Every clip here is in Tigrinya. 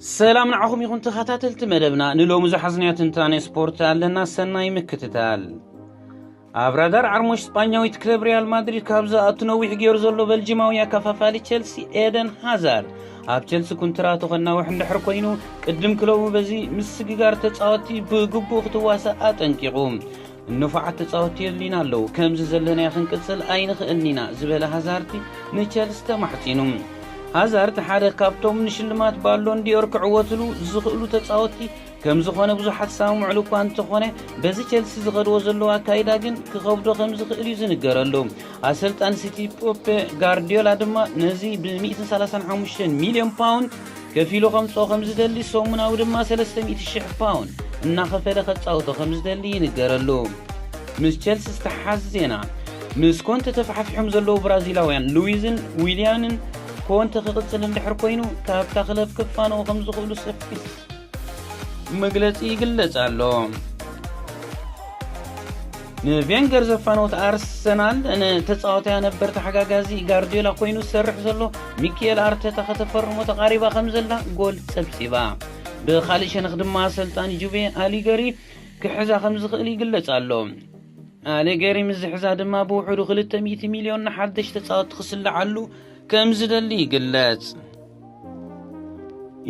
ሰላም ንዓኹም ይኹን ተኸታተልቲ መደብና። ንሎሚ ዝሓዝናዮ ትንታኔ ስፖርት ኣለና፣ ሰናይ ምክትታል። ኣብ ራዳር ዓርሞሽ ስጳኛዊት ክለብ ሪያል ማድሪድ ካብ ዝኣቱ ነዊሕ ገይሩ ዘሎ በልጂማዊ ኣከፋፋሊ ቸልሲ ኤደን ሃዛርድ ኣብ ቸልሲ ኩንትራቱ ከናውሕ እንድሕር ኮይኑ፣ ቅድም ክለቡ በዚ ምስግጋር ተጻወትቲ ብግቡእ ክትዋሳእ ኣጠንቂቑ። ንፉዓት ተጻወትቲ የድልዩና ኣለዉ፣ ከምዚ ዘለናዮ ክንቅጽል ኣይንኽእልን ኢና ዝበለ ሃዛርድ ንቸልሲ ተማሕጺኑ። ሃዛርድ ሓደ ካብቶም ንሽልማት ባሎን ዲዮር ክዕወትሉ ዝኽእሉ ተጻወትቲ ከም ዝኾነ ብዙሓት ዝሰማምዕሉ እኳ እንተኾነ፣ በዚ ቸልሲ ዝኸድዎ ዘለዉ ኣካይዳ ግን ክኸብዶ ከም ዝኽእል እዩ ዝንገረሉ። ኣሰልጣኒ ሲቲ ፖፔ ጋርዲዮላ ድማ ነዚ ብ ሚእትን ሰላሳን ሓሙሽተን ሚልዮን ፓውንድ ከፊሉ ከምጽኦ ከም ዝደሊ፣ ሰሙናዊ ድማ ሰለስተ ሚእቲ ሽሕ ፓውንድ እናኸፈለ ከጻውቶ ከም ዝደሊ ይንገረሉ። ምስ ቸልሲ ዝተሓዝ ዜና። ምስ ኮንተ ተፋሕፊሖም ዘለዉ ብራዚላውያን ሉዊዝን ዊልያንን፣ ኮንተ ክቕጽል እንድሕር ኮይኑ ካብታ ክለብ ክፋነዎ ከም ዝኽእሉ ሰፊሕ መግለጺ ይግለጽ ኣሎ። ንቬንገር ዘፋነወት ኣርሰናል ንተጻዋታያ ነበር ተሓጋጋዚ ጋርዲዮላ ኮይኑ ዝሰርሕ ዘሎ ሚኪኤል ኣርቴታ ከተፈርሞ ተቓሪባ ከም ዘላ ጎል ጸብጺባ። ብኻልእ ሸነኽ ድማ ኣሰልጣኒ ጁቬ ኣሊገሪ ክሕዛ ከም ዝኽእል ይግለጽ ኣሎ። ኣሌገሪ ምስ ዝሕዛ ድማ ብውሕዱ ክልተ ሚእቲ ሚልዮን ንሓደሽ ተጻወትቲ ክስልዓሉ ከም ዝደሊ ይግለጽ።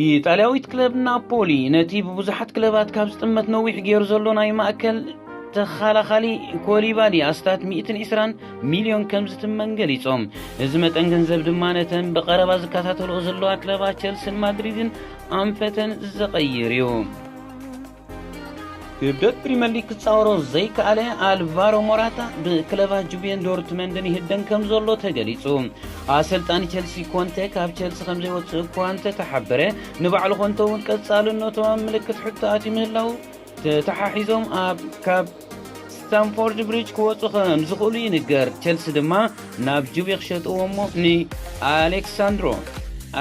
ኢጣልያዊት ክለብ ናፖሊ ነቲ ብብዙሓት ክለባት ካብ ዝጥመት ነዊሕ ገይሩ ዘሎ ናይ ማእከል ተኸላኻሊ ኮሊባሊ ኣስታት ሚእትን ዕስራን ሚልዮን ከም ዝትመን ገሊጾም። እዚ መጠን ገንዘብ ድማ ነተን ብቐረባ ዝከታተልኦ ዘለዋ ክለባት ቸልስን ማድሪድን ኣንፈተን ዝቐይር እዩ። ክብደት ፕሪምየር ሊግ ክጻወሮ ዘይከኣለ ኣልቫሮ ሞራታ ብክለባት ጁቬን ዶርትመንድን ይህደን ከም ዘሎ ተገሊጹ። ኣሰልጣኒ ቸልሲ ኮንተ ካብ ቸልሲ ከም ዘይወጽእ እኳ እንተተሓበረ፣ ንባዕሉ ኮንተ እውን ቀጻልነቱ ኣብ ምልክት ሕቶ ኣትዩ ምህላው ተተሓሒዞም ኣብ ካብ ስታምፎርድ ብሪጅ ክወጹ ከም ዝኽእሉ ይንገር። ቸልሲ ድማ ናብ ጁቬ ክሸጥዎ እሞ ንኣሌክሳንድሮ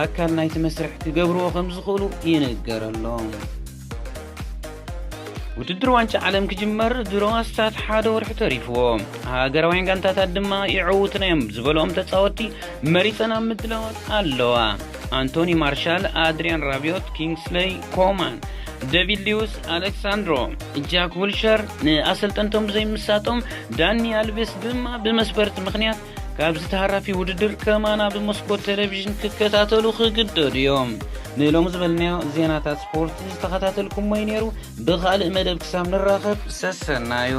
ኣካል ናይቲ መስርሕ ክገብርዎ ከም ዝኽእሉ ይንገረሎም። ውድድር ዋንጫ ዓለም ክጅመር ድሮ ኣስታት ሓደ ወርሒ ተሪፍዎ። ሃገራውያን ጋንታታት ድማ ይዕውቱና እዮም ዝበልኦም ተጻወትቲ መሪጸን ኣብ ምድላዋት ኣለዋ። ኣንቶኒ ማርሻል፣ ኣድሪያን ራቢዮት፣ ኪንግስለይ ኮማን፣ ዴቪድ ሊውስ፣ ኣሌክሳንድሮ፣ ጃክ ዊልሸር ንኣሰልጠንቶም ብዘይምሳጦም፣ ዳኒ ኣልቬስ ድማ ብመስበርቲ ምኽንያት ካብዚ ተሃራፊ ውድድር ከማና ብመስኮት ቴሌቪዥን ክከታተሉ ክግደዱ እዮም። ንሎሚ ዝበልናዮ ዜናታት ስፖርት ዝተኸታተልኩሞ እዩ ነይሩ። ብኻልእ መደብ ክሳብ ንራኸብ ሰሰናዩ።